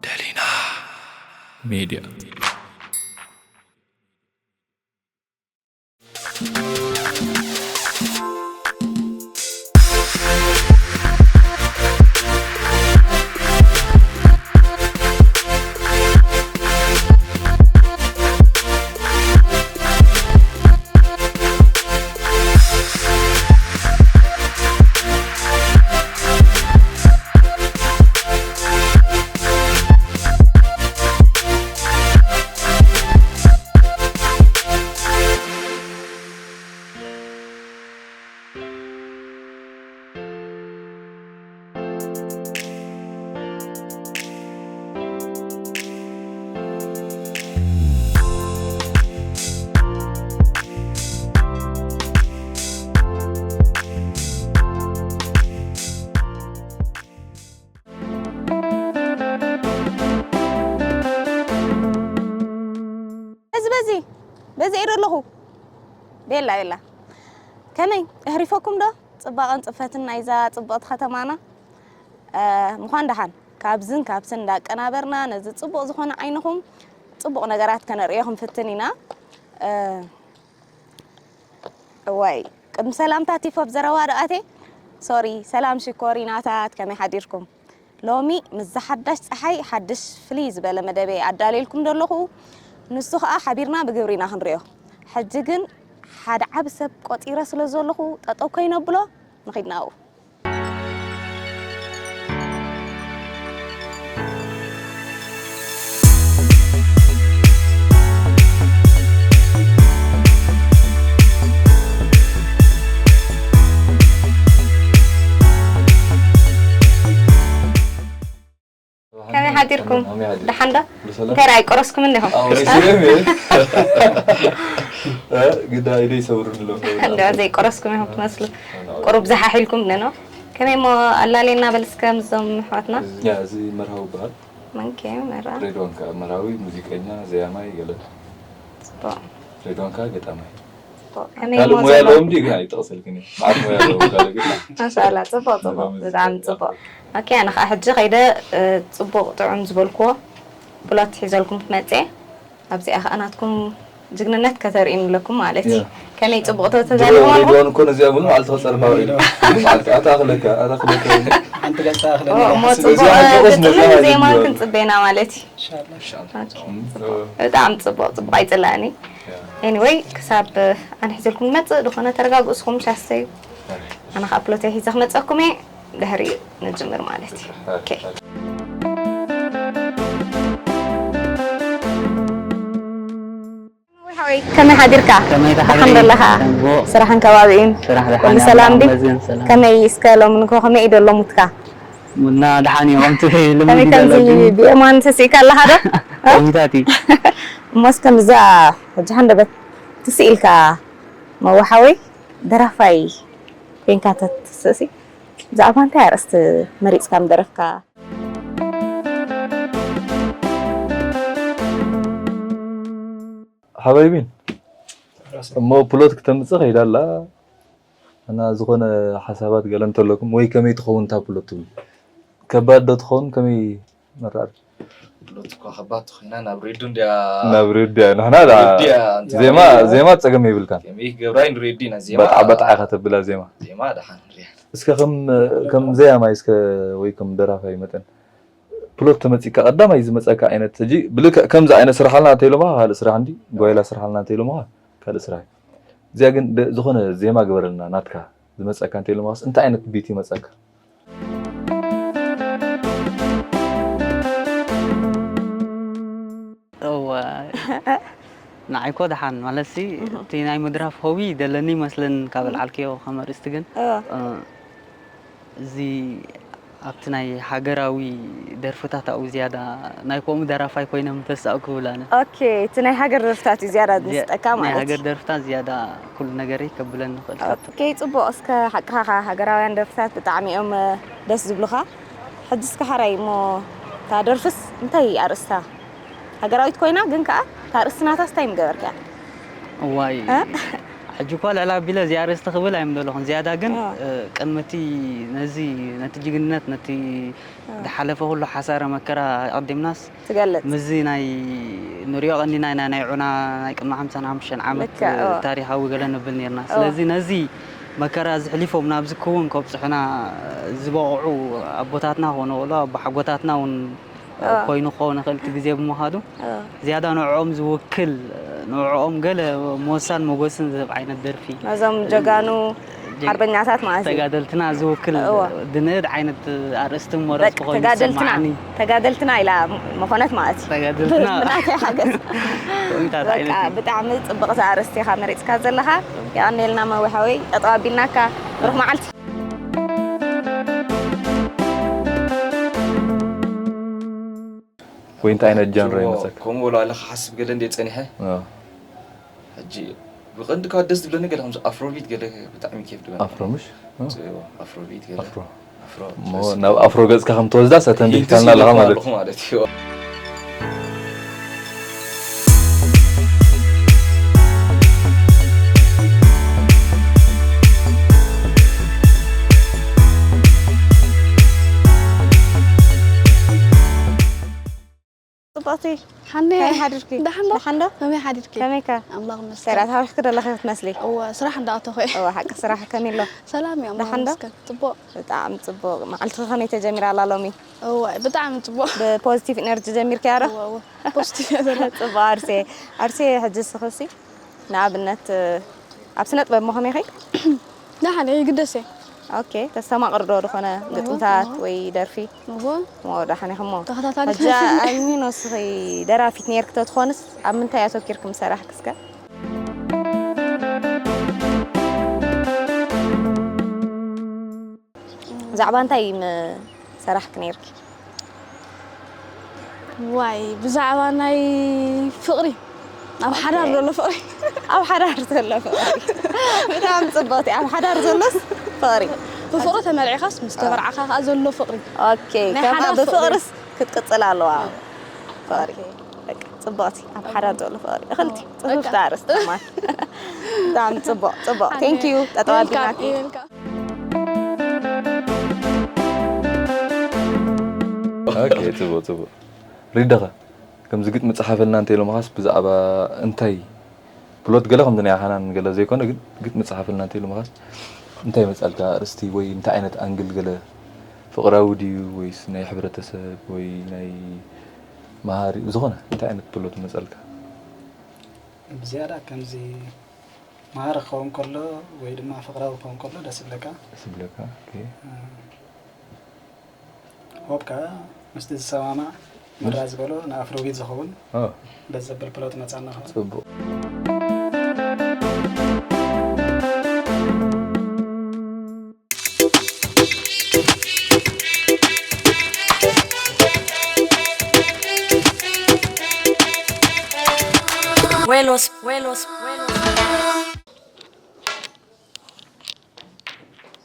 ደሊና ሚድያ። በዚ በዚ በዚ እየ ዘለኹ። ቤላ ቤላ፣ ከመይ፣ የህሪፈኩም ዶ ጽባቐን ጽፈትን ናይዛ ጽብቕቲ ከተማና? እ፣ ምዃን ደሓን፣ ካብዝን ካብስን እንዳቀናበርና ነዚ ጽቡቕ ዝኾነ ዓይንኹም ጽቡቕ ነገራት ከነርእዮ ክንፍትን ኢና። እ፣ እዋይ፣ ቅድሚ ሰላምታ ቲፎ ኣብ ዘረባ ዶ ኣትየ? ሶሪ። ሰላም ሽኮሪናታት፣ ከመይ ሓዲርኩም? ሎሚ ምስዛ ሓዳሽ ጸሓይ ሓድሽ ፍልይ ዝበለ መደበይ ኣዳልየልኩም ዶ ኣለኹ። ንሱ ኸኣ ሓቢርና ብግብሪ ኢና ክንሪኦ። ሕጂ ግን ሓደ ዓቢ ሰብ ቆጺረ ስለ ዘለኹ ጠጠው ኮይነ ኣብሎ፣ ንኺድ ናብኡ። ከመይ ሓዲርኩም? ከመይ ሓዲርኩም? ደሓን ዶ? ብሰላም። እንታይ ደኣ ኣይቆረስኩምን ዲኹም? ኣዎ፣ ረሲዐ እየ። እ፣ ግዳ ኢደይ ሰብሩኒ ኣሎ። እንዳ ዘይቆረስኩም ኢኹም ትመስሉ። ኣዎ። ቁሩብ ዝሓሒልኩም ነኖ። ከመይ እሞ ኣላሌና በል እስከ ምስዞም ኣሕዋትና? ያ፣ እዚ መርሃዊ ይበሃል። መንኬ መራ? ሬድዋን ከኣ መርሃዊ፣ ሙዚቀኛ፣ ዘያማይ ገለ። ጽቡቕ። ሬድዋን ከኣ ገጣማይ። ጽቡቕ። ከመይ ካልእ እሞ ሞያ ዘሎ? ኣለዎም ድዩ ግን ኣይጠቕሰልክን እየ። መዓት ሞያ ኣለዎም ካልእ ግን። ማሻኣላ፣ ጽቡቕ፣ ጽቡቕ፣ ብጣዕሚ ጽቡቕ። ኦኬ፣ ኣነ ኸኣ ሕጂ ኸይደ፣ እ፣ ጽቡቕ ጥዑም ዝበልክዎ ፕሎት ሒዘልኩም ክመጽእ እየ። ኣብዚኣ ኸኣ ናትኩም ጅግንነት ከተርእዩኒ ኣለኩም ማለት እዩ። ያ። ከመይ ጽቡቕ ዶ ድሮ ተዛሪቦም ኣለኹም? ሬድዋን እኮ ነዚኣ ሙሉ መዓልቲ ከጸርፋ እዩ። ሙሉ መዓልቲ ኣታ ኣኽለካ፣ ኣታ ኣኽለካ። ሓንቲ ገጽ ኣኽለካ። ኦ፣ እሞ ሓስብ ጽቡቕ እዚኣ ሓንቲ ገጽ ግጥምን መዛናጊዒ ዜማን ድዮ? ክንጽበ ኢና ማለት እዩ። ኢንሻላህ። ኢንሻላህ። ኦኬ፣ እም፣ ጽቡቕ። እ። ብጣዕሚ ጽቡቕ፣ ጽቡቕ ኣይጽላእኒ። ያ። ኤኒወይ፣ ክሳብ ኣነ ሒዘልኩም መጽእ፣ ዝኾነ ተረጋግኡ እስኹም ሻስተዩ። ኣረ። ኣነ ኸኣ ፕሎተይ ሒዘ ክመጸኩም እየ፣ ድሕሪ ንጅምር ማለት እዩ። ኣረ። ኦኬ። ሓወይ፣ ከመይ ሓዲርካ? ከመይ ደሓን ሓዲርካ? ደለኻ? ጽቡቕ። ስራሕን ከባቢኡን? ስራሕ ደሓን ኩሉ እያ፣ ሰላም ድዩ? ይመስገን፣ ሰላም። ከመይ እስከ ሎሚ ንግሆ ከመይ እዩ ደሎ ሙድካ? ሙድና ደሓን እዩ፣ ከምቲ ልምድ ከመይ እዩ ከምዚ ደሎ፣ ግን ብየማን ተስኢካ ኣለኻ ዶ? እ? ከዊታት እዩ። እሞ እስከ ምዛ ሕጂ ሃንደበት ትስኢልካ መዋሓወይ ደራፋይ ኮንካ ተትስእሲ፣ ብዛዕባ እንታይ ኣርእስቲ መሪጽካ ምደረፍካ? ሓባይቢ፣ እሞ ፕሎት ክተምጽእ ከይዳ ኣላ። እና ዝኾነ ሓሳባት ገለ እንተለኩም ወይ ከመይ ትኸውን እታ ፕሎት ትብሉ? ከባድ ዶ ትኸውን? ከመይ መራር? ፕሎት እኳ ከባድ ተኾይና ናብ ሬድዮ እንድያ ናብ ሬድዮ እያ። ንሕና ደኣ ሬድዮ እያ። ዜማ፣ ዜማ ጸገም የብልካን። ከመይ ክገብራ እዩ ንሬድዮ ኢና ዜማ። በጣ-፣ በጣዕ ኢኻ ተብላ ዜማ። ዜማ ደሓን ንሪኣ። እስከ ከም፣ ከም ዘያማይ እስከ ወይ ከም ደራፋይ መጠን ፕሎት ተመጺካ ቀዳማይ ዝመጸካ ዓይነት፣ ሕጂ ብልክዕ ከምዚ ዓይነት ስራሕ ኣልና እንተኢሎምኻ ካልእ ስራሕ እንዲ፣ ጓይላ ስራሕ ኣልና እንተኢሎምኻ ካልእ ስራሕ እዩ። እዚኣ ግን ደ-፣ ዝኾነ ዜማ ግበረልና ናትካ ዝመጸካ እንተኢሎምኻስ እንታይ ዓይነት ቢት ይመጸካ? እወ፣ ንዓይ እኮ ደሓን ማለትሲ፣ እህ። እቲ ናይ ምድራፍ ሆቢ ደለኒ ይመስልን ካብ እህ። ኣልዓልክዮ ከም ኣርእስቲ ግን፣ እወ። እ፣ እዚ ኣብቲ ናይ ሃገራዊ ደርፍታት ኣብኡ ዝያዳ ናይ ከምኡ ደራፋይ ኮይነ ምተሳእኩ እብል ኣነ። ኦኬ፣ እቲ ናይ ሃገር ደርፍታት እዩ ዝያዳ ዝያ-፣ ዝስጠካ ናይ ማለት ሃገር እዩ። ደርፍታት ዝያዳ ኩሉ ነገረይ ከብለኒ ይኽእል። ኦኬ፣ ጽቡቕ። እስከ ሓቅኻ ከኣ ሃገራውያን ደርፍታት ብጣዕሚ እዮም፣ እ፣ ደስ ዝብሉኻ። ሕጂ እስከ ሓራይ እሞ እታ ደርፍስ እንታይ ኣርእስታ? ሃገራዊት ኮይና ግን ከኣ እታ ኣርእስቲ ናታስ እንታይ ምገበርክያ? እዋይ እ? ሕጂ እኳ ልዕል ኣቢለ እዚኣ ኣርእስቲ ክብል ኣይምደለኹን። ዝያዳ ግን እ። እ፣ ቅድሚ እቲ ነዚ ነቲ ጅግንነት ነቲ ዝሓለፈ ኩሉ ሓሳረ መከራ ኣቐዲምናስ ትገልጽ። ምስዚ ናይ ንሪኦ ቀኒና ኢና ናይ ዑና ናይ ቅድሚ ሓምሳን ሓሙሽተን ዓመት ልክዕ፣ እዎ። ታሪኻዊ ገለ ንብል ነርና። እዎ። ስለዚ ነዚ መከራ እዚ ሕሊፎም ናብዚ ክውን ከብጽሑና ዝበቕዑ ኣቦታትና ክኾኑ ይኽእሉ፣ ኣቦሓጎታትና እውን እዎ። ኮይኑ ክኸውን ይኽእል እቲ ግዜ ብምዃኑ እዎ። ዝያዳ ንዕኦም ዝውክል ንዕኦም ገለ ሞሳን ሞጎስን ዝህብ ዓይነት ደርፊ ነዞም ጀጋኑ ሓርበኛታት ማለት እዩ። ተጋደልትና ዝውክል እዎ። ድንእድ ዓይነት ኣርእስቲ መረጽኩ በቃ ኮይኑ ተጋደልትና ይሰማዓኒ። ተጋደልትና ኢላ መኾነት ማለት እዩ። ተጋደልትና ብናተይ ሓገዝ ከምታት በቃ ዓይነት እዩ። ብጣዕሚ ጽብቕቲ ኣርእስቲ ኢኻ መሪጽካ ዘለኻ። የቐንየልና መዊሓወይ ጠጠው ኣቢልናካ። ብሩኽ መዓልቲ። ወይ እንታይ ዓይነት ጃንሮ ይመፀካ? ከምኡ ወላ ኢለ ክሓስብ ገለ እንደ ፀኒሐ አዎ። ሕጂ ብቐንዲ ካብ ደስ ዝብለኒ ገለ ከምዚ ኣፍሮቢት ገለ ብጣዕሚ ኬፍ ድበል ኣፍሮ ምሽ? ኣፍሮቢት ገለ ኣፍሮ። ኣፍሮ እሞ ናብ ኣፍሮ ገፅካ ከም ትወስዳ ሰተንቢህካልና ኣለኻ ማለት እዩ። ማለት እዩ። ጽብቕቲ ሓነ ከመይ ሓዲርኪ? ደሓን ዶ? ደሓን ዶ? ከመይ ሓዲርኪ? ከመይከ? ኣምላኽ ይመስገን። ሰላት ሃዊኽኪ ዘለኺ ክትመስሊ። እወ ስራሕ እንዳኣተኹ እየ። እወ ሓቂ ስራሕ ከመይ ኣሎ? ሰላም እዩ ኣምላኽ ደሓን ዶ? ይመስገን። ጽቡቕ። ብጣዕሚ ጽቡቕ። መዓልትኺ ከመይ ተጀሚራ ኣላ ሎሚ? እወ ብጣዕሚ ጽቡቕ። ብፖዚቲቭ ኢነርጂ ጀሚርክያ ዶ? እወ እወ ፖዚቲቭ እየ ዘላ። ጽቡቕ ኣርሴ። ኣርሴ ሕጂ ስኽሲ ንኣብነት ኣብ ስነ ጥበብ መኸመይ ኸይ? ደሓን እየ ይግደስ እየ። ኦኬ ተስተማቕር ዶ ዝኾነ ግጥምታት ወይ ደርፊ? እወ ሞ ደሓን ኢኹሞ። ተኸታታሊ ሕጂ ኣልሚኖ ስኺ ደራፊት ነርክ ተትኾንስ ኣብ ምንታይ ኣተኪርክ ምሰራሕክ እስከ? ብዛዕባ እንታይ ምሰራሕክ ነርክ? ዋይ ብዛዕባ ናይ ፍቕሪ ኣብ ሓዳር ዘሎ ፍቕሪ ኣብ ሓዳር ዘሎ ፍቕሪ። ብጣዕሚ ጽብቕቲ ኣብ ሓዳር ዘሎስ ፍቕሪ። ብፍቕሪ ተመርዒኻስ ምስ ተመርዓኻ ከኣ ዘሎ ፍቕሪ ኦኬ ናይ ከምኣ ሓዳር ፍቕሪ። ብፍቕርስ ክትቅጽል ኣለዋ። ፍቕሪ በቃ ጽብቕቲ ኣብ ሓዳር ዘሎ ፍቕሪ እኽልቲ ጽፉፍቲ ኣርእስቲ ማለት። ብጣዕሚ ጽቡቕ ጽቡቕ thank you ጠጠው ኣቢልናኪ። ኦኬ ጽቡቕ ጽቡቕ። ሪዳኸ ከምዚ ግጥሚ ጸሓፈልና እንተ ኢሎምኻስ ብዛዕባ እንታይ ፕሎት ገለ ከምዚ ናይ ሓናን ገለ ዘይኮነ ግን ግጥሚ ጸሓፈልና እንተ ኢሎምኻስ እንታይ መጻልካ ኣርእስቲ ወይ እንታይ ዓይነት ኣንግል ገለ ፍቕራዊ ድዩ ወይስ ናይ ሕብረተሰብ ወይ ናይ መሃሪ ዝኾነ እንታይ ዓይነት ፕሎት መጻልካ? ብዝያዳ ከምዚ መሃሪ ክኸውን ከሎ ወይ ድማ ፍቕራዊ ክኸውን ከሎ ደስ ይብለካ። ደስ ይብለካ። ኦኬ። ሆፕ ከዓ ምስቲ ዝሰማማዕ ምራ ዝበሎ ንኣፍሮቢት ዝኸውን ኦ ደስ ዘብል ፕሎት መፃና ኸ ጽቡቕ። ዌሎስ ዌሎስ ዌሎስ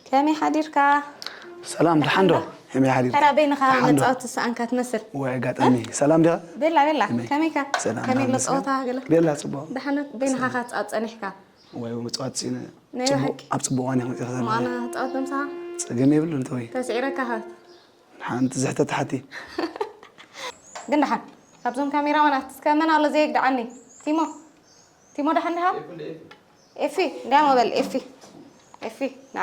ከመይ ሓዲርካ? ሰላም ደሓን ዶ? ከመይ ሓዲርካ? ተራ በይንኻ ደሓን ዶ? መጻወቲ ዝሰኣንካ ትመስል። ወይ ኣጋጣሚ ሰላም ዲኻ? ቤላ ቤላ ከመይ? ከመይካ? ሰላም ከመይ ኣሎ ይመስገን። ጸወታ ገለ? ቤላ ጽቡቕ። ደሓን በይንኻ ካት ኣብ ጸኒሕካ። ወይ መጻወቲ ሲነ ናይ ጽቡቕ ብሓቂ? ኣብ ጽቡቕ ዋን ይኹን ኢኻ ዘለና። ማና ጻወት ምሳኻ? ጸገም የብሉን እንተ ወይ ተስዒረካ ኸ? ሓንቲ ዝሕተት ሓቲ ግን ደሓን ካብዞም ካሜራማናት እስከ መን ኣሎ ዘየግድዓኒ? ቲሞ ቲሞ ደሓን ዲኻ? ኤፊ እንዲያሞ በል ኤፊ ኤፊ ና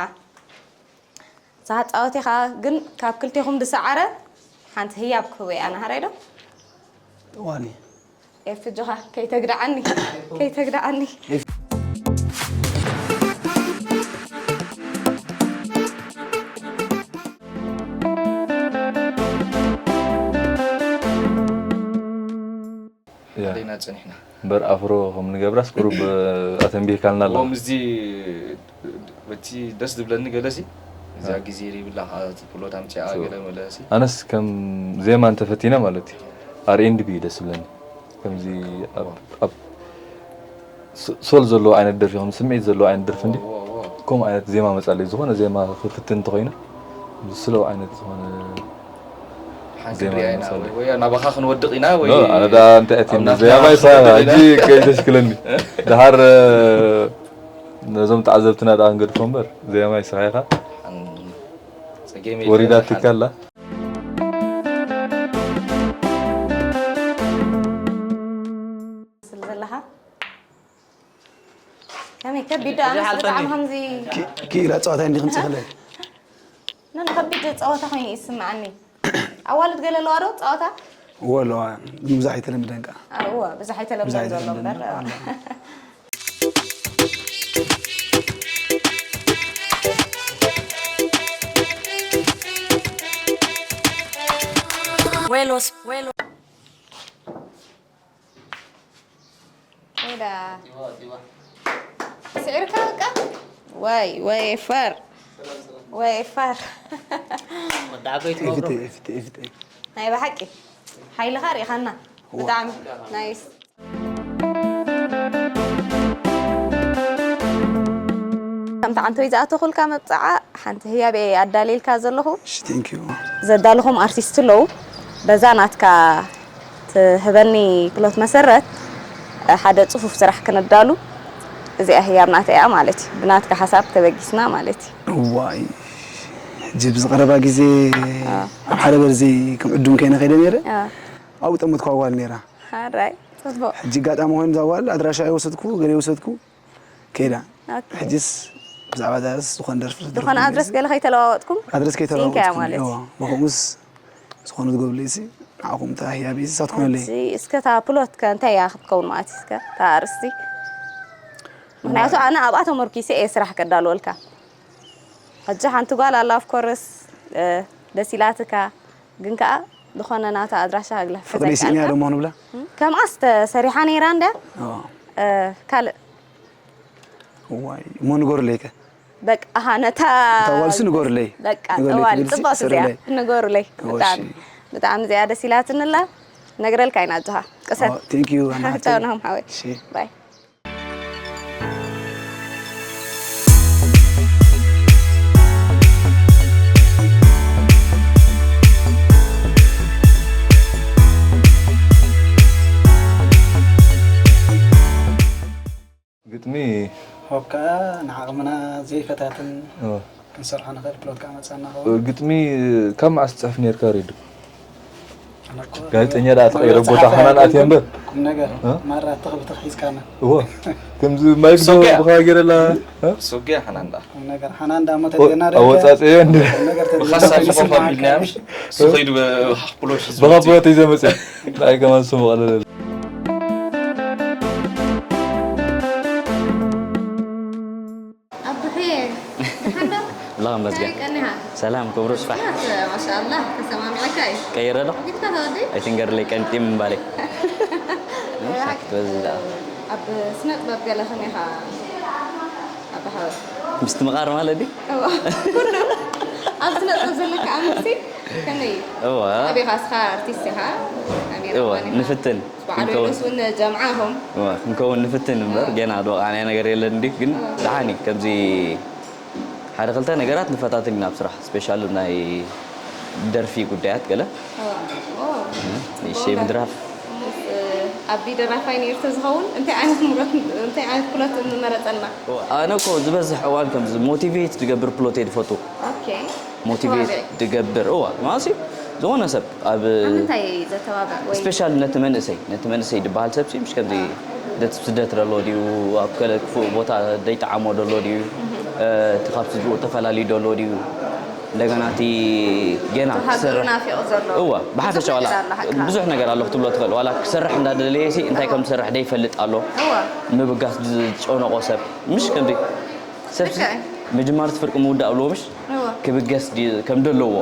ሳሓት ጻወት ኢኻ ግን ካብ ክልቴኹም ዝሰዓረ ሓንቲ ህያብ ክህቦ እያ ናሃረይ ዶ ዋኒ ኤፊ ጆኻ ከይተግድዓኒ ከይተግድዓኒ ያ ደይና ጸኒሕና እምበር ኣፍሮ ከም ንገብራስ ቁሩብ ኣተንቢህካልና ኣለኻ። ምስዚ በቲ ደስ ዝብለኒ ገለሲ እዚኣ ግዜ ይብላ ፕሎት ኣምፅኣ ገለ መለሲ ኣነስ ከም ዜማ እንተፈቲና ማለት እዩ ኣርኤንድቢ እዩ ደስ ዝብለኒ። ከምዚ ኣብ- ኣብ ሶ- ሶል ዘለዎ ዓይነት ደርፊ ከም ስምዒት ዘለዎ ዓይነት ደርፊ እንዲ ከምኡ ዓይነት ዜማ መፃለይ ዝኾነ ዜማ ክፍትን እንተኮይኑ ስለው ዓይነት ዝኾነ ሓንቲ ዜማ ክንሪኣ ኢና ንወስድ። ወይ፣ ወይ ናባኻ ክንወድቕ ኢና ወይ ኖ፣ ኣነ ደኣ እንታይ እቲ ኣብ ናትና ዜማ ይስሓ፣ ክንወድቕ ኢና። ሕጂ ከይተሽክለኒ። ደሓር፣ እ፣ ነዞም ተዓዘብትና ደኣ ክንገድፎ እምበር፣ ዜማ ይስሓ ኢኻ። ኣን-፣ ጸገም የለን። ወሪዳትካ ኣላ። ስለ ዘለኻ ከመይ ከቢድ ደኣ ሕጂ ምስ ሓልፈኒ። ብጣዕሚ ከምዚ ኪ-፣ ኪኢላ ጸዋታ እንዲ ክንጽእ ከለይ። ኖ፣ ኖ፣ ከቢድ ጸዋታ ኮይኑ እዩ ዝስምዓኒ። ኣዋልድ ገለ ኣለዋ ዶ ጸዋታ? እወ ኣለዋ። ግን ብዙሕ ኣይተለምደን ከኣ። አ፣ እወ፣ ብዙሕ ኣይተለምደን ብዙሕ ዘሎ ኣይተለምደን እምበር። ኣሎ። ዌሎስ፣ ዌሎ-፣ ወዳ። ስዒርካ በቃ? ወይ፣ ወይ፣ ፈር። ወይ፣ ፈር። ወዲ ዓበይቲ መብሮ። ኤፍቲ፣ ኤፍቲ፣ ኤፍቲ። ናይ ብሓቂ። ሓይልኻ ርኢኻና። እዋ። ብጣዕሚ ናይስ። ከምቲ ዓንተወይ ዝኣተኹልካ መብጽዓ፣ ሓንቲ ህያብ እየ ኣዳልየልካ ዘለኹ። እሺ፣ thank you። ዘዳለኹም ኣርቲስት ኣለዉ። በዛ ናትካ ትህበኒ ክሎት መሰረት፣ ሓደ ጽፉፍ ስራሕ ክነዳሉ፣ እዚኣ ህያብ ናተይ እያ ማለት እዩ። ብናትካ ሓሳብ ተበጊስና ማለት እዩ። እዋይ፣ ሕጂ ብዝቐረባ ግዜ አ። ኣብ ሓደ በርዚ ከም ዕዱም ከይነ ከይደ ነይረ። አ። ኣብኡ ጠመትኳ ጓል ነይራ። ሓራይ፣ ጽቡቕ። ሕጂ ኣጋጣሚ ኮይኑ እዛ ጓል ኣድራሻ ይወሰድኩ፣ ገለ ይወሰድኩ፣ ከይዳ። ኦኬ። ሕጅስ ብዛዕባ እዛ ርእሲ ዝኾነ ደርፊ ዝኾነ ኣድረስ ገለ ከይተለዋወጥኩም ኣድረስ ከይተለዋወጥኩም፣ ሲንካያ ማለት። እዋ፣ ብኸምኡስ ዝኾነ ትገብርለይ ሲ፣ ንዓኹም እታ ህያብ እሲ ሳትኮነለይ። ሕጂ እስከ እታ ፕሎት ከ እንታይ እያ ክትከውን ማለት እዩ እስከ እታ ኣርእስቲ? ምኽንያቱ ኣነ ኣብኣ ተመርኪሰ እየ ስራሕ ከዳልወልካ። ሕጂ ሓንቲ ጓል ኣላ፣ of course፣ እ፣ ደስ ኢላትካ፣ ግን ከኣ ዝኾነ ናታ ኣድራሻ ግለ ፍቕሪ ሒዘካ ስኢንያ ኢልካ። ዶ ምዃኑ ብላ? እም፣ ከምኣስ ተሰሪሓ ነይራ እንድያ? ኣዎ። እ፣ ካልእ? እዋይ፣ እሞ ንገሩለይ ከ? በቃ፣ ኣሃ፣ ነታ እታ ጓልሲ ንገሩለይ። በቃ፣ ንገሩለይ ጠዋል፣ ክብልሲ ጽቡቕ እዚኣ፣ ስርለይ። ንገሩለይ። እዎ፣ ብጣዕሚ፣ እሺ። ብጣዕሚ እዚኣ ደስ ኢላትንላ። ነግረልካ ኢና ኣጆኻ። ቅሰን። ኦ፣ thank you፣ ኣና ሃብተይ። ቻው፣ ናሆም ሓወይ። እሺ። ባይ። ግጥሚ ሆፕ ከኣ ንዓቕምና ዘይፈታትን ኦ። ክንሰርሖ ንኽእል ፕሎት ከኣ መጻና ኸውን። ግጥሚ ካብ መዓስ ትጽሕፍ ነርካ ሬድዮ? ኣነ እኮ ጋዜጠኛ ደኣ ተቐይረ፣ ሬድዮ ቦታ ጸሓፊ ሓናን ኣትየ ኣይኮንኩን። እምበር። ቁም ነገር፣ እ? ማራ ትኽ ብትኽ ሒዝካና። እዎ። ከምዚ ማይክ ዶ ሶግያ። ብኻ ገይረላ፣ እ? ሶግያ ሓናን ደኣ። ቁም ነገር፣ ሓናን ደኣ እሞ ኦ፣ ተድልና ደኣ። ኣወጻጽእዮ እንደ። ቁም ነገር ተድልና ብኻሳ ደኣ። ዝኾፍ ኣቢልናዮ ምሽ? እሱ ኸይዱ ብሃፍፕሎት ብሃፍፕሎት እዩ ዘመጽእ። እንታይ ከማን ስሙ ቀለለ። ኣቡሕየ፣ ደሓን ዶ? ኣላህ ይመስገን። ከመይ ቀኒኻ? ሰላም፣ ክብሩ ይስፋሕ። ስማት፣ ማሻኣላህ፣ ተሰማሚዕካ እዩ። ቀይረ ዶ? ዲካ ተወዲ? ኣይትንገርለይ፣ ቀንጢ ምባለይ። ብሓቂ ክትበዝሕ ደኣ። ኣብ ስነ ጥበብ ገለ ከመይ ኢኻ ኣባሓወ? ምስትምቓር ማለት ድዩ? እዋ፣ ኩሉ ኣብ ስነ ጥበብ ዘለካ ኣምርሲ ከመይ እዩ? እዋ። ኣበይ ኢኻ እስኻ ኣርቲስት ኢኻ? ኣሜሪካ እዋ፣ ኾን ኢኻ? ንፍትን። በዓል ክንከውን ርኡስ እውን ጀምዓ ኢኹም? እዋ፣ ክንከውን ንፍትን እምበር፣ እዋ። ገና ዝወቃዕናዮ ነገር የለን እንዲ፣ ግን እዋ። ደሓን እዩ። ከምዚ ሓደ ክልተ ነገራት ንፈታትን ኢና ኣብ ስራሕ፣ ስፔሻል ናይ ደርፊ ጉዳያት ገለ። እዋ። ኦ፣ እም፣ ጽቡቕ ንእሽተይ እምበር። ምድራፍ። እስ፣ ኣብ ደራፋይ ነይሩ ተዝኸውን፣ እንታይ ዓይነት ምረት-፣ እንታይ ዓይነት ክሎት ምመረጸልና? እዋ፣ ኣነ እኮ ዝበዝሕ እዋን ከምዚ ሞቲቬት ዝገብር ፕሎት እየ ዝፈቱ። ኦኬ። ሞቲቬት ተባብዕ። ዝገብር፣ እዋ፣ ማለት እዩ። ዝኾነ ሰብ ኣብ ኣብ ምንታይ ዘተባብዕ ወይ? ስፔሻል ነቲ መንእሰይ፣ ነቲ መንእሰይ ዝበሃል ሰብ ሲ፣ ምሽ ከምዚ ነቲ ስደት ዘሎ ድዩ፣ ኣብ ገለ ክፉእ ቦታ ዘይጠዓሞ ዘሎ ድዩ፣ እህ። እ፣ እቲ ካብ ስድርኡ ተፈላልዩ ዘሎ ድዩ፣ እንደገና እቲ ገና እቲ ሃገሩ ክሰርሕ ናፊቑ ዘሎ። እዋ፣ ብሓፈሻ ብዙሕ ዋላ ነገር ኣሎ፣ ሓቅኻ። ብዙሕ ነገር ኣሎ ክትብሎ ትኽእል። ዋላ ክሰርሕ እንዳደለየ ሲ፣ እንታይ ከም ዝሰርሕ ዘይፈልጥ ኣሎ። እዋ። ምብጋስ ዝጨነቆ ሰብ፣ ምሽ ከምዚ ሰብ ሲ፣ ልክዕ። ምጅማር እቲ ፍርቂ ምውዳእ ኣለዎ፣ ምሽ? እወ። ክብገስ ድዩ ከም ዘለዎ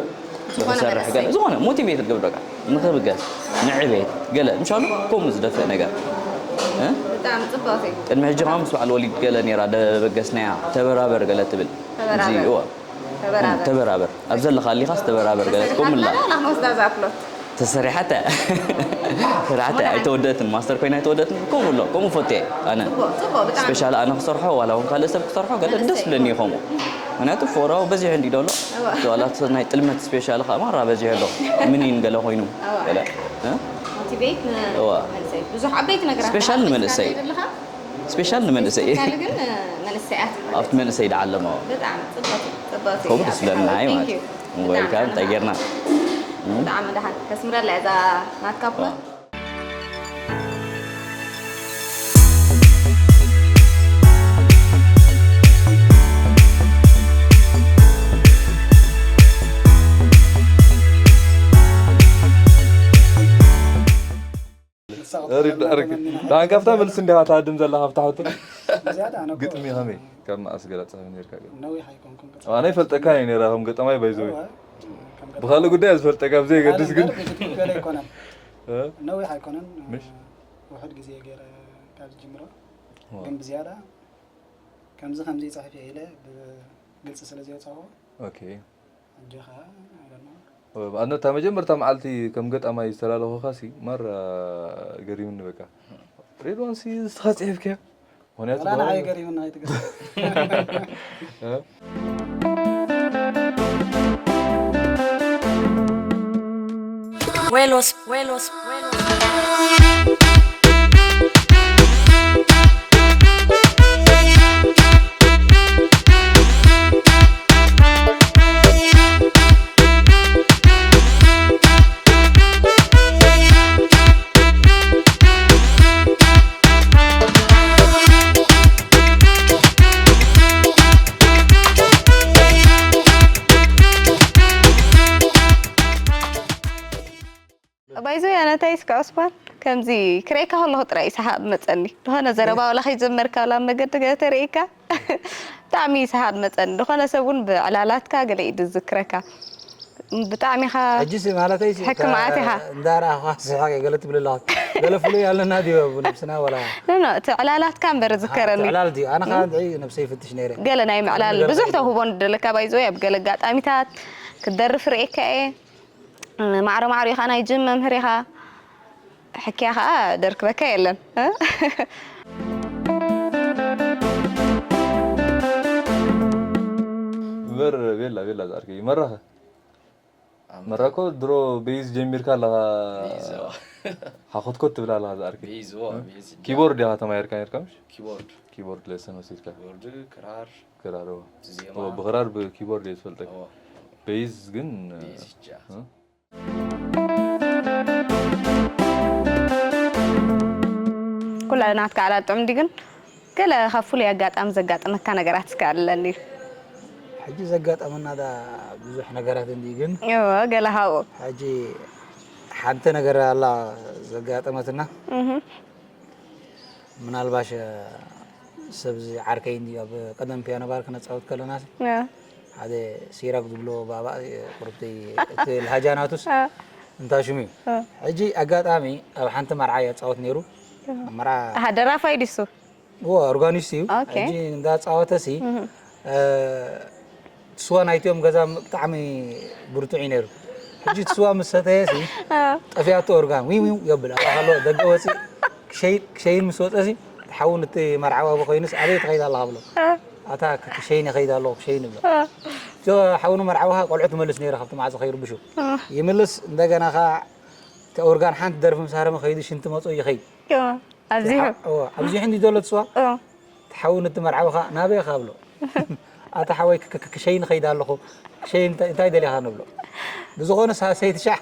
ዝኾነ ንኽሰርሕ መንእሰይ። ገለ፣ ዝኾነ ሞቲቬት ክገብረካ፣ ንኽብገስ፣ ንዕቤት፣ ገለ፣ ምሻሉ ከምኡ ዝደፍእ ነገር። እ? ብጣዕሚ ጽብቕቲ። ቅድሚ ሕጂ ከኣ ምስ በዓል ወሊድ ገለ ነይራ፣ ደበገስናያ፣ ተበራበር ገለ ትብል። ተበራበር። እዚ፣ እወ። ተበራበር። ተበራበር። ኣብ ዘለኻ ኣሊኻስ ተበራበር ገለ፣ ተሰሪሓ ከምኡ ኣላ። ኣላ፣ ኣላ፣ ክንወስዳ እዛ ፕሎት። ተሰሪሓተ። ተሰሪሓተ፣ ኣይተወደእትን፣ ማስተር ኮይና ኣይተወደእትን፣ ከምኡ ኣሎ፣ ከምኡ ፈትየ ኣነ። ጽቡቕ፣ ጽቡቕ፣ ብጣዕሚ። ስፔሻል ኣነ ክሰርሖ፣ ዋላ እውን ካልእ ሰብ ክሰርሖ፣ ገለ ደስ መንእሰይ። ዝብለኒ እዩ ከምኡ። ምክንያቱ ፎራው በዚሑ እንዲ ደሎ ዋላት ናይ ጥልመት ስፔሻል ከዓ ማራ በዚሑ ኣሎ። ምን ይን ገለ ኮይኑ ገለ ሞቲቬት ንመንእሰይ ብዙሕ ዓበይቲ ነገራት ስፔሻል ንመንእሰይ ስፔሻል ንመንእሰይ ግን መንእሰያት ኣብቲ መንእሰይ ደዓለማ ብጣዕሚ ጽቡቅ ጽቡቅ ከምኡ ደስ ዝብለና እዩ ማለት እዩ። ዌልካም እንታይ ጌርና ብጣዕሚ ደሓን ከስምረላ እዛ ናትካ ፖስት ዳን ካብታ መልሲ እንዲኻ ትሃድም ዘላ ካብታ ሕቶ ግጥሚ ከመይ ካብ መኣስ ገላ ፅሕፍ ነርካ ገ ኣነ ይፈልጠካ እየ ነራ ከም ገጠማይ ባይዘወይ ብካልእ ጉዳይ ዝፈልጠካ ብዘይገድስ ግን ነዊሕ ኣይኮነን ምሽ ውሕድ ግዜ ገይረ ካብ ዝጅምሮ ግን ብዝያዳ ከምዚ ከምዚ ይፅሕፍ እየ ኢለ ብግልፂ ስለ ዘየውፃእዎ ኣነ እታ መጀመርታ መዓልቲ ከም ገጣማይ ዝተላለኹኻሲ ማራ ገሪምኒ በቃ ሬድዋንሲ ንስኻ ፅሒፍካዮ ምክንያቱ ንዓይ ገሪምኒ ኣይትገ ዌሎስ ዌሎስ ዌሎስ ባይዘ ኣነታይ እስከ ዑስማን ከምዚ ክርእየካ ከለኹ ጥራይ እዩ ሰሓቕ ዝመፀኒ ዝኾነ ዘረባ ዋላ ከይጀመርካ ዋላ ኣብ መገዲ ገለ ተርእየካ ብጣዕሚ እዩ ሰሓቕ ዝመፀኒ ዝኾነ ሰብ እውን ብዕላላትካ ገለ እዩ ዝዝክረካ ብጣዕሚ ኢኻ ሕጂስ ማለተይ ሕክም ኣቲኻ እንዳረኣኻ ስሕቕ ገለ ትብል ኣለኻ ገለ ፍሉይ ኣለና ድዩ ኣብ ነብስና ወላ ኖ ኖ እቲ ዕላላትካ እምበር ዝከረኒ ዕላል ድዩ ኣነ ኸዓ ንዒ ነብሰይ ይፍትሽ ነይረ ገለ ናይ ምዕላል ብዙሕ ተውህቦ ንደለካ ባይዘ ኣብ ገለ ኣጋጣሚታት ክትደርፍ ርእየካ እየ ማዕረ ማዕሪኡ ከዓ ናይ ጅም መምህር ኢኻ ሕክያ ከዓ ደርክበካ የለን እምበር ቤላ ቤላ ዝኣርከ ይመራኸ መራኮ ድሮ ቤዝ ጀሚርካ ኣለኻ ሓኾትኮት ትብል ኣለኻ ዝኣርከ ኪቦርድ ኢኻ ተማሂርካ ነርካ ምሽ ኪቦርድ ኪቦርድ ለሰን ወሲድካ ኪቦርድ ክራር ክራር ብክራር ብኪቦርድ እየ ዝፈልጠካ ቤዝ ግን ኩላ ናትካ ዓላል ጥዑም ድዩ ግን ገለ ካብ ፍሉይ ኣጋጣሚ ዘጋጠመካ ነገራት እስከ ኣለኒ ሕጂ ዘጋጠመና ዳ ብዙሕ ነገራት እንዲ ግን እዎ ገለ ካብኡ ሕጂ ሓንቲ ነገር ኣላ ዘጋጠመትና ምናልባሽ ሰብዚ ዓርከይ እንዲ ኣብ ቀደም ፒያኖ ባር ክነፃወት ከለና ሓደ ሲራክ ዝብሎ ባባ ቁርብቲ እቲ ልሃጃ ናቱስ እንታ ሽሙ እዩ ሕጂ ኣጋጣሚ ኣብ ሓንቲ መርዓ የፃወት ነይሩ መርዓ ደራፋይ ድሱ እዎ ኦርጋኒስት እዩ ሕጂ እንዳፃወተ ሲ ስዋ ናይቲኦም ገዛ ብጣዕሚ ብርቱዕ እዩ ነይሩ ሕጂ እቲ ስዋ ምስ ሰተየ ሲ ጠፊኣቶ ኦርጋን ዊው ዊው የብል ኣብኣ ከሎ ደገ ወፂእ ክሸይን ምስ ወፀ ሲ እቲ ሓውን እቲ መርዓዊ ኣቦ ኮይኑስ ኣበይ ትኸይድ ኣለኻ ብሎ ኣታ ክሸይን ይኸይድ ኣለኹ ክሸይን ይብሎ እቲ ሓውኑ መርዓዊ ከዓ ቆልዑ ትመልስ ነይሩ ካብቲ ማዕፆ ከይርብሹ ይምልስ እንደገና ከዓ እቲ ኦርጋን ሓንቲ ደርፊ ምስ ሃረመ ከይዱ ሽንቲ መፅኡ ይኸይድ ኣብዚሑ ኣብዚሑ እንዲ ዘሎ እቲ ስዋ እቲ ሓዊ ነቲ መርዓዊ ከዓ ናበይ ኢኻ ብሎ ኣታ ሓወይ ክሸይን እኸይድ ኣለኹ ክሸይን እንታይ ደሊኻ ንብሎ ብዝኾነ ሰይቲ ሻዕ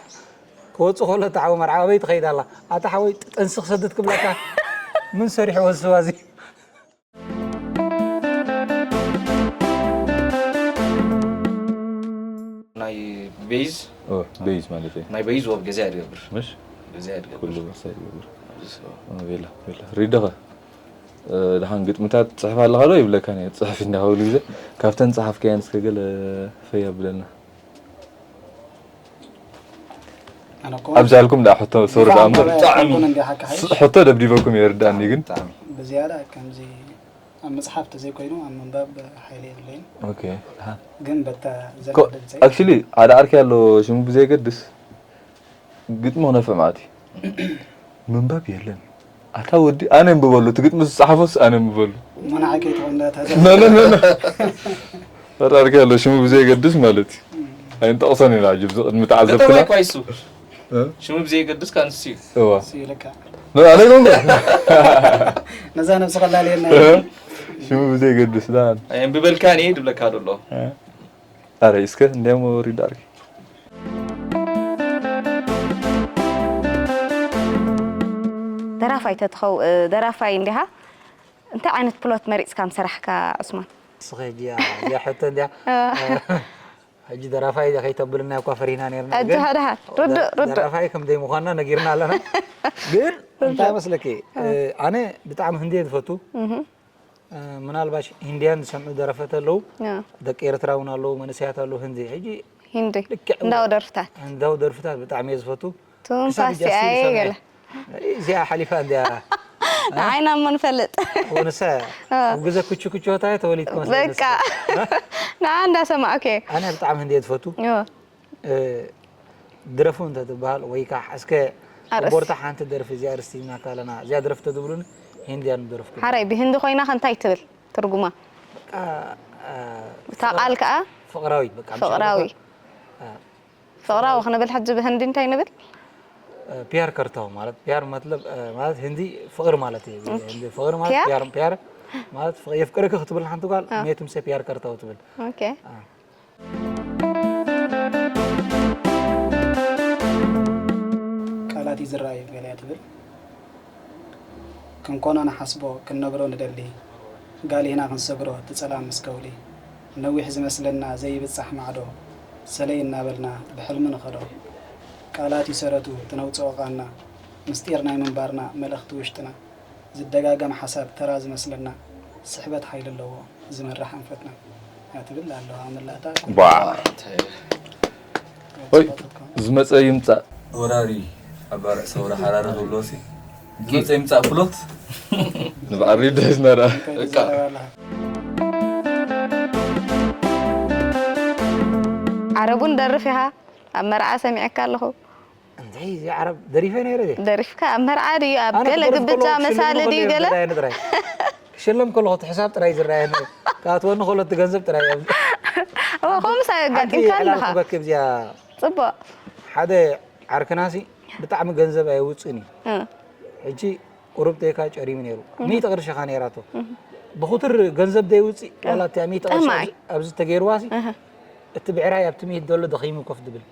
ክወፅእ ከሎ እቲ ሓዊ መርዓዊ ኣበይ ትኸይድ ኣላ ኣታ ሓወይ ጥንሲ ክሰድድ ክብለካ ምን ሰሪሕዎ ዝስዋ እዚ ናይ ቤዝ ቤዝ ማለት እዩ ናይ ቤዝ ወብ ገዛ ይገብር ምሽ ገዛ ይገብር ኩሉ መሳይ ይገብር ቤላ ቤላ ሪደኸ ደሓን ግጥምታት ትፅሕፍ ኣለኻ ዶ ይብለካ ነ ፅሕፍ እንዳ ክብሉ ግዜ ካብተን ፀሓፍካየን እስከ ገለ ፈይ ኣብለና ኣብዛልኩም ዳ ሕቶ ሶሪ ዳ እምበር ብጣዕሚ ሕቶ ደብዲበኩም ይርዳኒ ግን ብዝያዳ ከምዚ ኣብ መፅሓፍ ተዘይኮይኑ ኣብ ምንባብ ሓይሊ የብለይን ኦኬ ደሓን ግን በታ ዘላ ድምፀይ actually ሓደ ዓርኪ ኣሎ ሽሙ ብዘየገድስ ግጥሚ ክነፍዕ ማለት እዩ ምንባብ የለን ኣታ ወዲ ኣነ እንብበሉ እቲ ግጥሚ ዝፀሓፎስ ኣነ እንብበሉ መናዓይ ከይትኾን እንዳታ no no no no ፈጣሪካ ኣሎ ሽሙ ብዘየገድስ ማለት እዩ። ኣይንጠቕሶን ኢና ሕጂ ብዚ ቅድሚ ተዓዘብትና። ገጠማይ እኳ ይሱ እ? ሽሙ ብዘየገድስ ካንሱ እዩ። እዋ። ሲለካ ኖ፣ ኣነ ይኮንኩ። ነዛ ነብሲ ከላልየና ሽሙ ብዘየገድስ ዳ። ኣየንብበልካን እየ ድብለካ ደሎ። ኣረ እስከ እንዲያም ወሪድ ኣርኪ። ደራፋይ ተትኸው ደራፋይ እንዲኻ እንታይ ዓይነት ፕሎት መሪፅካ ምሰራሕካ ዑስማን? ንስኺ ሕጂ እያ እዚኣ ሕቶ እንዲያ ሕጂ ደራፋይ ከይተብልና እኳ ፈሪህና ነርና። ሕጂ ሓደሓ ርዱእ ርዱእ ደራፋይ ከም ዘይምዃንና ነጊርና ኣለና። ግን እንታይ መስለኪ ኣነ ብጣዕሚ ህንዲ እየ ዝፈቱ። ምናልባሽ ሂንድያን ዝሰምዑ ደረፈት ኣለዉ። ደቂ ኤርትራ እውን ኣለዉ፣ መንእሰያት ኣለዉ ህንዲ። ሕጂ ሂንዲ ህንዳዊ ደርፍታት ህንዳዊ ደርፍታት ብጣዕሚ እየ ዝፈቱ። ትንፋስ እየ ገለ እዚኣ ሓሊፋ እንዲያ ንዓይና እሞ ንፈልጥ ወንሳ ኣብ ግዘ ኩቹ ኩቹ ሆታ ተወሊድ በቃ ንዓ እንዳሰማዕኩ እየ ኣነ ብጣዕሚ ህንዲ እየ ዝፈቱ። ድረፉ እንተ ትበሃል ወይ ከዓ እስከ ኣርእስቲ። ቦርታ ሓንቲ ደርፊ እዚኣ ርስቲ ኢልናካ ኣለና እዚኣ ደርፊ ተትብሉኒ ሂንድያ ንደርፍኩ ሓራይ ብህንዲ ኮይና ከ እንታይ ትብል ትርጉማ? እታ ቃል ከዓ ፍቕራዊት በቃ ፍቕራዊ ፍቕራዊ ክንብል ሕጂ ብህንዲ እንታይ ንብል? ፒያር ከርታው ማለት ፒያር መጥለብ ማለት ህንዲ ፍቕሪ ማለት እዩ። ህንዲ ፍቕሪ ማለት ፒያር? ፒያር ፒያር ማለት ፍቕ- የፍቅርክ ክትብል ሓንቲ ጓል አ። ሜትምሰ ፒያር ከርታው ትብል። ኦኬ ቃላት እዩ ዝረኣዩ ገለያ ትብል ክንኮኖ ንሓስቦ ክንነብሮ ንደሊ ጋል ኢና ክንሰግሮ እቲ ጸላም ምስ ከውሊ ነዊሕ ዝመስለና ዘይብጻሕ ማዕዶ ሰለይ እናበልና ብሕልሚ ንኸዶ ቃላት እዩ ሰረቱ ትነውጽኦ ቃና ምስጢር ናይ ምንባርና መልእኽቲ ውሽጥና ዝደጋገም ሓሳብ ተራ ዝመስለና ስሕበት ሓይሊ ኣለዎ ዝመርሕ ኣንፈትና እያ ትብል ኣለዋ መላእታ ባ ሆይ ዝመፀ ይምፃእ ወራሪ ኣባርዕ ሰውራ ሓራሪ ክብሎ ሲ ዝመፀ ይምፃእ ፍሎት ንበዓል ሪዳ ይዝመራ እንታይ ትዛረብ ኣለኻ ዓረቡን ደርፍ ኢኻ ኣብ መርዓ ሰሚዐካ ኣለኹ እንታይ እዚ ዓረብ ደሪፈ ነይረ ድየ? ደሪፍካ ኣብ መርዓ ድዩ ኣብ ኣነ ገለ ክደርፍ ግብጫ ከለኹ መሳሊ ክሽልሙ ድዩ ከለዮም ገለ ዝረኣየኒ ጥራይ ክሸለም ከለኹ እቲ ሕሳብ ጥራይ ዝረኣየኒ ካብቲ ወኒ ከሎ እቲ ገንዘብ ጥራይ እዮም እወ ከምኡ ምሳ ሓንቲ ኣጋጢምካ ዕላል ኣለኻ ክበኪ እዚኣ ፅቡቅ ሓደ ዓርክናሲ ብጣዕሚ ገንዘብ ኣየውፅእን እዩ እ፣ ሕጂ ቁሩብ ቴካ ጨሪሚ ነይሩ ሚእቲ ቅርሺ ኻ ነይራቶ ብኹትር ገንዘብ ደይውፅእ ዋላ እቲኣ ሚእቲ ቅርሺ ጠማይ። ኣብዚ- ኣብዚ ተገይርዋሲ እህ። እቲ ብዕራይ ኣብቲ ሚእቲ ዘሎ ደኺሙ ኮፍ ድብል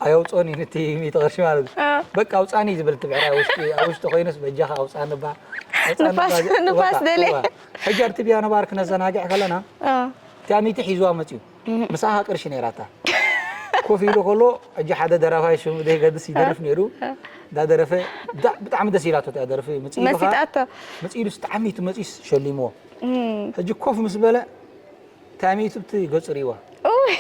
ኣየውፅኦን እዩ ነቲ ሚእቲ ቅርሺ ማለት እዩ በቃ ኣውፃኒ ዝብል እቲ ብዕራይ ውሽጢ ኣብ ውሽጢ ኮይኑስ በጃኻ ኣውፃኒ ባ ኣውፃኒ ንፋስ- ባ- ንፋስ በቃ፣ ደልየ። እዋ። ሕጂ ኣብቲ ፒያኖ ባር ክነዘናግዕ ከለና እ፣ እቲኣ ሚእቲ ሒዝዋ መፅዩ ምሳኻ ቅርሺ ነይራታ ኮፍ ኢሉ ከሎ ሕጂ ሓደ ደራፋይ ሽሙ ዘይገድስ ይደርፍ ነይሩ እንዳደረፈ ብጣ- ብጣዕሚ ደስ ኢላቶ እቲኣ ደርፊ መፅኢሉ ኸዓ- መሲጣቶ መፅኢሉስ ብጣዕሚ እቲ መፅኢስ ሸሊምዎ ሕጂ ኮፍ ምስ በለ ታሚቱ እቲ ገፁ ሪእዋ ኡይ፣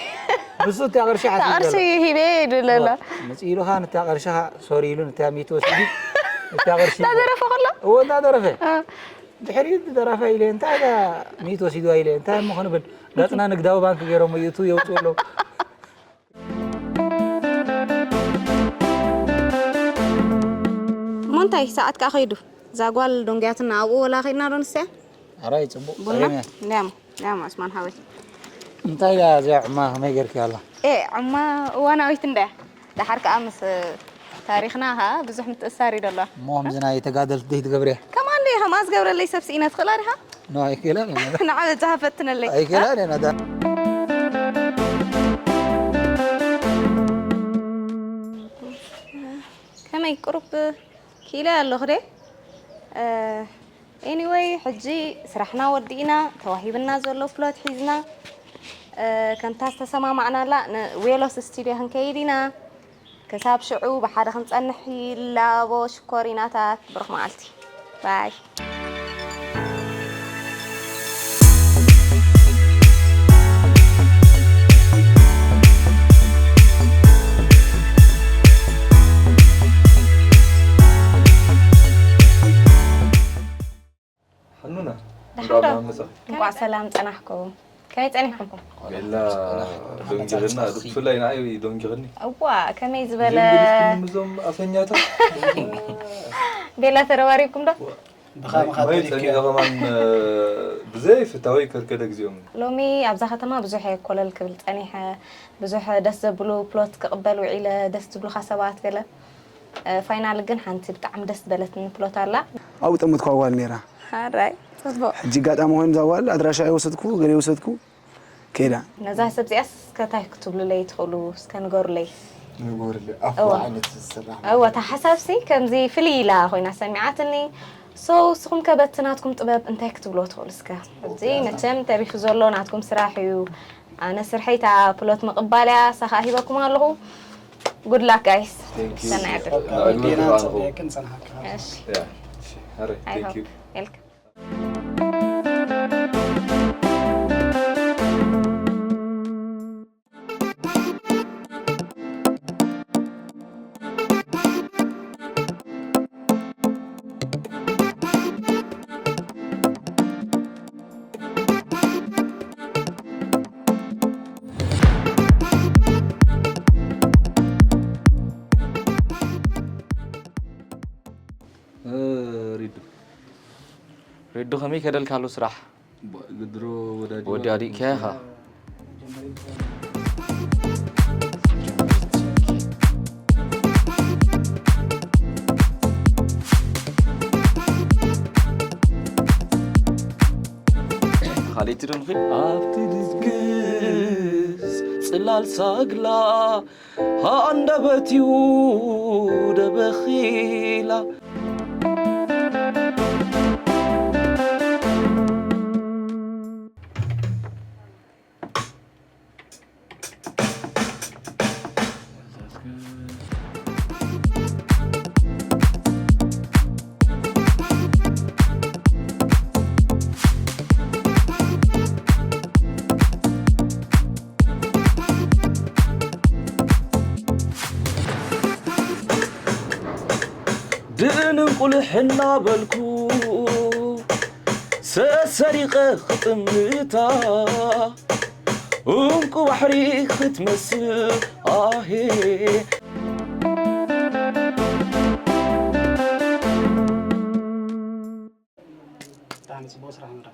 ንሱ እቲኣ ቅርሺ ሓሲቡ ቅርሺ ዘሎ ሂበ ይብል ኣሎ መፅኢሉ ኸዓ ንታ ቅርሺ ኸዓ ሶሪ ኢሉ ንታ ሚእቲ ወሲዱ ንታ ቅርሺ እንዳደረፈ ከሎ እዎ እንዳደረፈ ድሕሪኡ ደራፋይ ኢለ እንታይ እዛ ሚእቲ ወሲድዋ ኢለ እንታይ እሞ ክንብል ገፅና ንግዳዊ ባንክ ገይሮም ይእትዉ የውፅኡ ኣለዉ እሞ እንታይ ሰዓት ከዓ ከይዱ እዛ ጓል ዶንግያትና ኣብኡ ወላ ከይድና ዶ ንስያ ኣራይ ፅቡቅ ቡና ፀገም እያ እንዲያሞ እንዲያሞ ዑስማን ሓወይ እንታይ እያ እዚኣ ዕማ ከመይ ገይርክያ ኣላ ኤ ዕማ እዋናዊት እንዳ ደሓር ከዓ ምስ ታሪኽና ኸዓ ብዙሕ ምትእሳር እዩ ደሎ እሞ ከምዚ ናይ ተጋደልቲ ደይ ትገብርያ ከማን ደ ከምኣ ዝገብረለይ ሰብ ስኢነ ትኽእላ ዲኻ ኖ ኣይክእለን እየ ንዓ በጃኻ ፈትነለይ ኣይክእለን እየ ነዳ ከመይ ቁሩብ ክኢለ ኣለኹ ደ ኤኒወይ ሕጂ ስራሕና ወዲእና ተዋሂብና ዘሎ ፕሎት ሒዝና ከምታ ዝተሰማማዕናላ ንዌሎስ ስቱድዮ ክንከይድ ኢና ክሳብ ሽዑ ብሓደ ክንፀንሕ ይላቦ ሽኮሪናታት ብሩኽ መዓልቲ ባይ ሓኑና ደሓን ዶ? እንቋዕ ሰላም ጸናሕኩም። ከመይ ጸኒሕኩም? ቤላ ዶንጊኽና ብፍላይ ንዓይ ዶንጊኽኒ እዋ ከመይ ዝበለ ጀምሪስክኒ ምዞም ኣፈኛታት ቤላ ተረባሪብኩም ዶ? ብኸምኻ ማይ ተሪፍክዮ። ጸሚቐ ከማን ብዘይ ፍታወይ ከርከደ ግዜኦም እዩ። ሎሚ ኣብዛ ከተማ ብዙሕ እየ ኮለል ክብል ጸኒሐ። ብዙሕ ደስ ዘብሉ ፕሎት ክቕበል ውዒለ። ደስ ዝብሉኻ ሰባት ገለ። ፋይናል ግን ሓንቲ ብጣዕሚ ደስ ዝበለትኒ ፕሎት ኣላ። ኣብኡ ጠመትኳ ጓል ነይራ። ሓራይ ጽቡቕ። ሕጂ ኣጋጣሚ ኮይኑ እዛ ጓል ኣድራሻ የወሰድኩ፣ ገለ የወሰድኩ፣ ከይዳ። ነዛ ሰብ እዚኣስ እስከ እንታይ ክትብሉለይ ትኽእሉ? እስከ ንገሩለይ። ንገሩለይ። ኣፎ እዋ። ዓይነት ዝስራሕ እወ፣ እታ ሓሳብሲ ከምዚ ፍልይ ኢላ ኮይና ሰሚዓትኒ። So፣ ንስኹም ከ በቲ ናትኩም ጥበብ እንታይ ክትብልዎ ትኽእሉ እስከ? እዚ መቸም ተሪፉ ዘሎ ናትኩም ስራሕ እዩ። ኣነ ስርሐይ እታ ፕሎት ምቕባል እያ፣ ንሳ ኸኣ ሂበኩም ኣለኹ። Good luck, guys። Thank you። ሰናይ ዕድል። ንዕድመ ዴና ተባረኹ። ጽቡቅ ክንጸንሓካ። እሺ። ያ፣ እሺ፣ ሕራይ፣ I thank hope። you። Welcome። ሪዱ ሪዱ ከመይ ከደልካ ኣሎ ስራሕ? ግድሮ ወዳጅ ወዲ ኣዲእካ ኢኻ። ካልእቲ ዶ ንኽእል? ኣብቲ ድግስ ጽላል ሳግላ ሃንደበትዩ ደበኺላ። ድእን እንቁልሕ እናበልኩ ሰሰሪቐ ክጥምታ እንቁ ባሕሪ ክትመስል ኣሄ። ብጣዕሚ ጽቡቕ ስራሕ ምራ።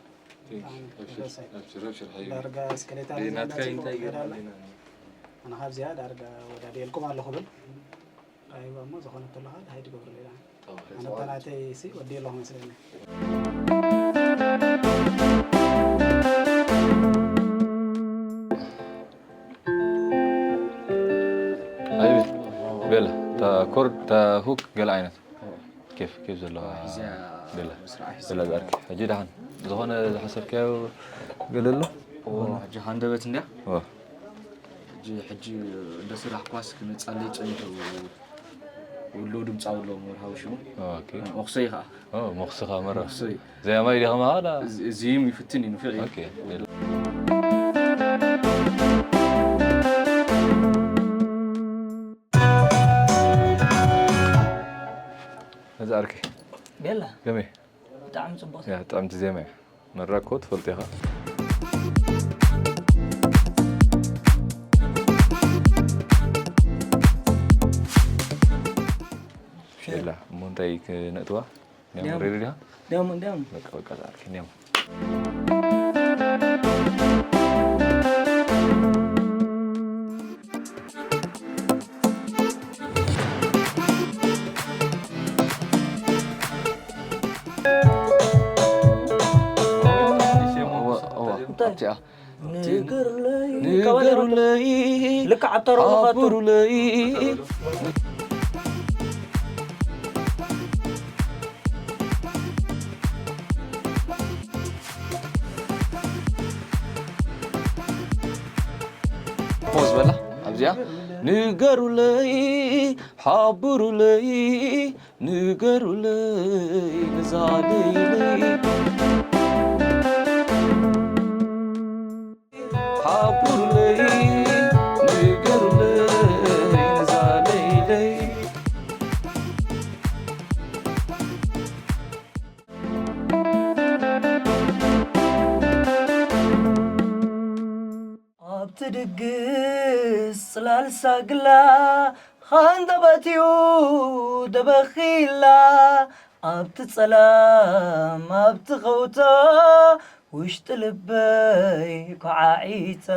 ኣብሽር፣ ኣብሽር፣ ኣብሽር፣ ሓይቢ። ዳርጋ እስከሌታ ደይ ናትካ ናትካ እንታይ ትወዳለ። ይገርም? ኣነ ካብዚኣ ዳርጋ ወዳድየልኩም ኣለኹ ብል። ኣይዋ እሞ ዝኾነ ተለኻ ሃይ ትገብሩ ሌላ። ኣነ እታ ናተይ ሲ ወዲ ኣለኹ መስለኒ። ኣይብል። ቤላ፣ እታ ኮርድ፣ እታ ሁክ ገለ ዓይነት። ኬፍ፣ ኬፍ ዘለዋ። እዚኣ ቤላ። ስራሕ ቤላ ዝኣርኪ። ሕጂ ደሓን። ዝኾነ ዝሓሰብካዮ ገለ ኣሎ? እዎ፣ ሕጂ ሃንደበት እንድያ። እዎ። ሕጂ፣ ሕጂ እንደ ስራሕ ኳስ ክመጻለይ ጸኒሑ። ውሎ ድምጻዊ ኣሎ መርሃዊ ሽሙ። ኦኬ። መኽሰይ ኸዓ። ኦ፣ መኽስኻ መራ። መኽሰይ። ዘያማይ ዲኻ መሃላ? እዚ፣ እዚም ይፍትን እዩ፣ ንፍዕ እዩ። ኦኬ። ቤላ። እዚ ኣርኪ። ቤላ፣ ከመይ? ብጣዕሚ ጽቡቕ። ያ፣ ጥዕምቲ ዜማ እያ። መራ እኮ ትፈልጥ ኢኻ። የላ፣ እሞ እንታይ ክነእትዋ? ኒያሞ ኒያሞ። ሬዲ ዲኻ? ኒያሞ፣ ኒያሞ። በቃ፣ በቃ፣ ዛርኪ ኒያሞ። እዋ፣ እዋ፣ ኣብቲኣ። ንገሩለይ፣ ንገሩለይ፣ ልክዕ ኣብታ ሮሎ ኻቱ። ሓብሩለይ። ፖዝ በላ ኣብዚኣ። ንገሩለይ፣ ሓብሩለይ፣ ንገሩለይ፣ ንዛለይለይ። ሓብሩለይ፣ ንገሩለይ፣ ንዛለይለይ። ኣብቲ ድግስ ጽላል ሳግላ፣ ኻንደበትዩ ደበኺላ፣ ኣብቲ ጸላም ኣብቲ ኸውታ ውሽጢ ልበይ ኳዓዒታ።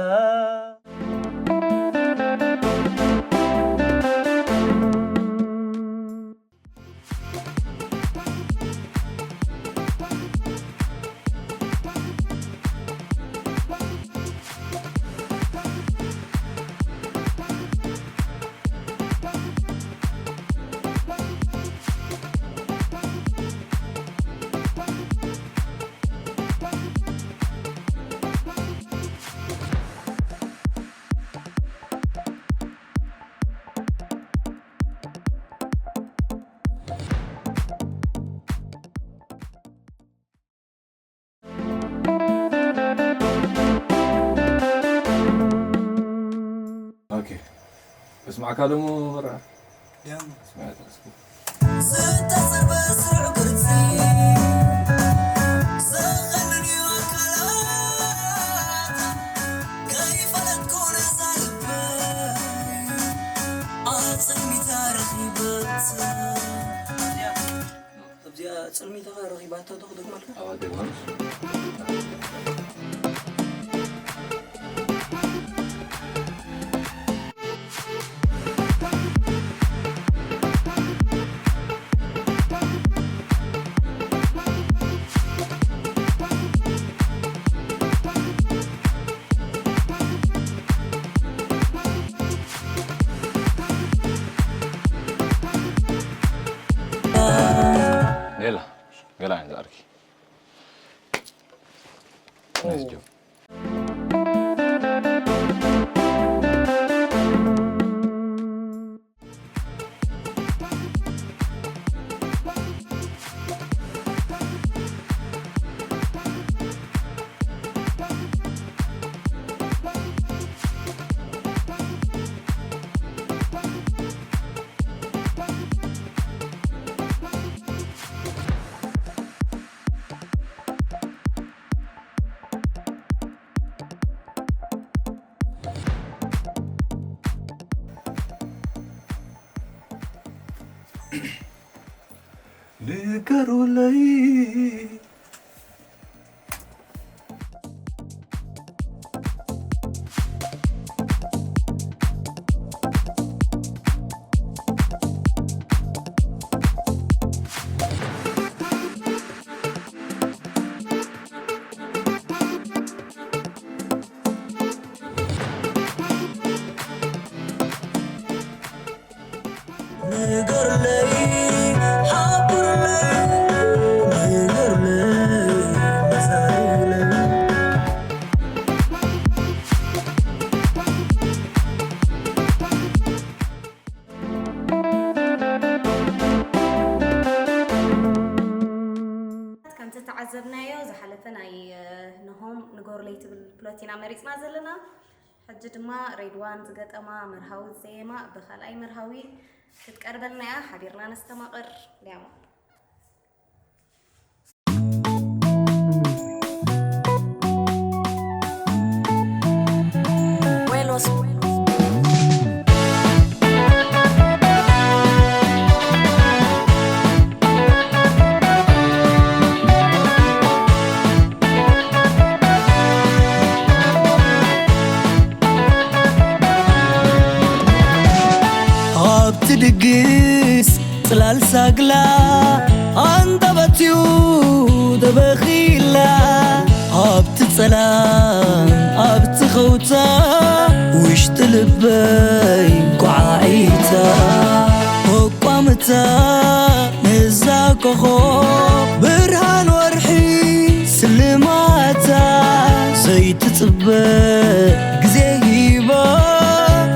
ኦኬ። እስማዕካ ደሞ በራ። ደሞ። እስማዕ እስኪ። ዝተጸርበ ስሩዕ ቅርጺ ዘኸንን'ዩ ኣካላት ከይፈለጥኩ ነዛ ልበይ ኣጸሚታ ረኺበታ። ኣብዚኣ ጽልሚታኻ ረኺባቶ ዶ ክደግመልካ? ኣዋ፣ ደግመልሽ። ሌላ ገላ እንዛርኪ Nice job. ንገሩለይ። ንገሩለይ፣ ሓብሩለይ፣ ንገሩለይ፣ መዛረቡለይ። ከምቲ ተዓዘብናዮ ዝሓለፈ ናይ፣ እ፣ ንሆም ንገሩለይ ትብል ፕሎት ኢና መሪጽና ዘለና። ሕጂ ድማ ሬድዋን ዝገጠማ፣ መርሃዊ ዝዘየማ ብኻልኣይ መርሃዊ ክትቀርበልና እያ። ሓቢርና ነስተማቕር። ሊያማ። ኣብቲ ድግስ ጽላል ሳግላ ኣንጠበትዩ ተበኺላ። ኣብቲ ጸላም ኣብቲ ኸውታ ውሽጢ ልበይ ጓዓዒታ። ቋምታ ነዛ ኮኾብ ብርሃን ወርሒ ስልማታ ዘይትጽበ ግዜ ሂባ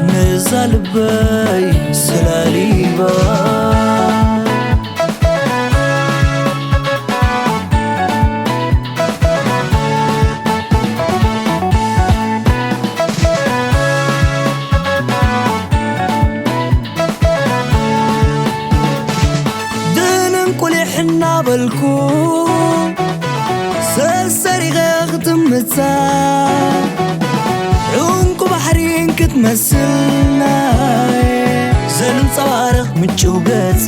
ነዛ ልበይ ሰላሊባ። ድንን ቁሊሕ እናበልኩ ሰሰሪቐ ክትምታ፣ ዕንቁ ባሕሪን ክትመስልና ዘንጸባርቕ ምጭው ገጻ።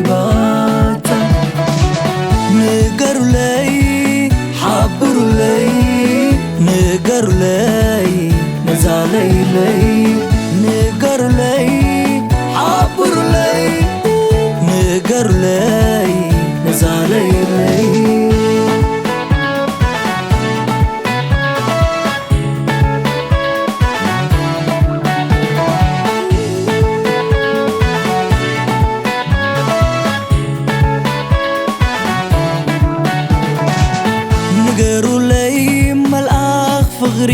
ባታ። ንገሩለይ፣ ሓብሩለይ፣ ንገሩለይ፣ ነዛ ለይለይ። ንገሩለይ፣ ሓብሩለይ፣ ንገሩለይ፣ ነዛ ለይለይ። ንገሩለይ መልኣኽ ፍቕሪ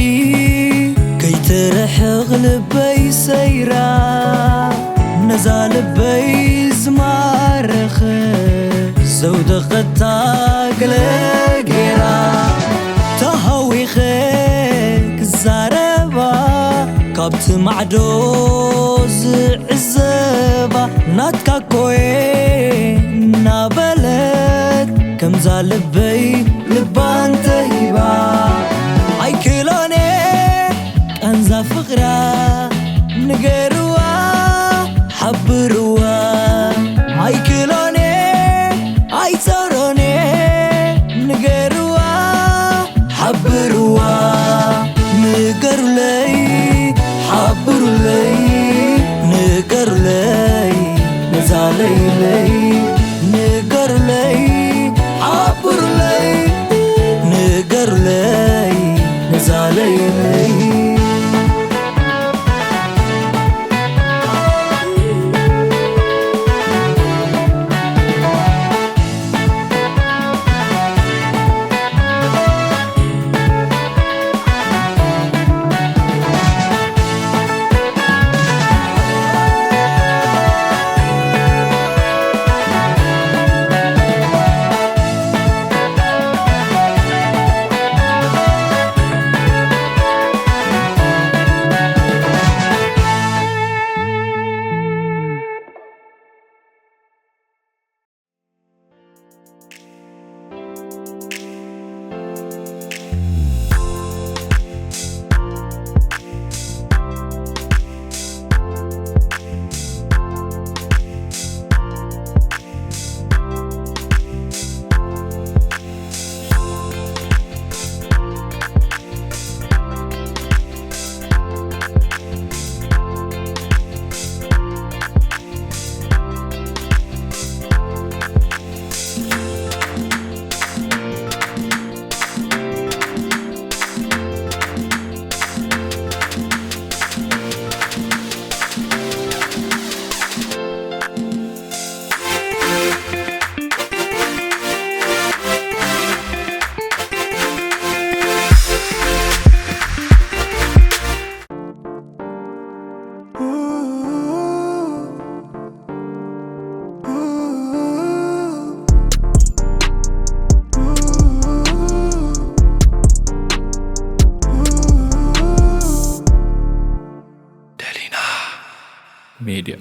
ከይትርሕቕ ልበይ ሰይራ፣ ነዛ ልበይ ዝማረኸ ዘውደቐታ ገለ ጌራ። ተሃዊኸ ክዛረባ ካብቲ ማዕዶ ዝዕዘባ፣ ናትካ ኮየ እናበለት ከምዛ ልበይ ልባ እንተሂባ። ኣይክሎኔ ቃንዛ ፍቕራ ንገርዋ፣ ሓብርዋ። ኣይክሎኔ ኣይጸሮኔ ንገርዋ፣ ሓብርዋ። ንገሩለይ፣ ሓብሩለይ፣ ንገሩለይ፣ ነዛ ለይለይ። ንገሩለይ፣ ሓብሩለይ፣ ንገሩለይ፣ ነዛ ለይለይ። ደሊና ሜድያ።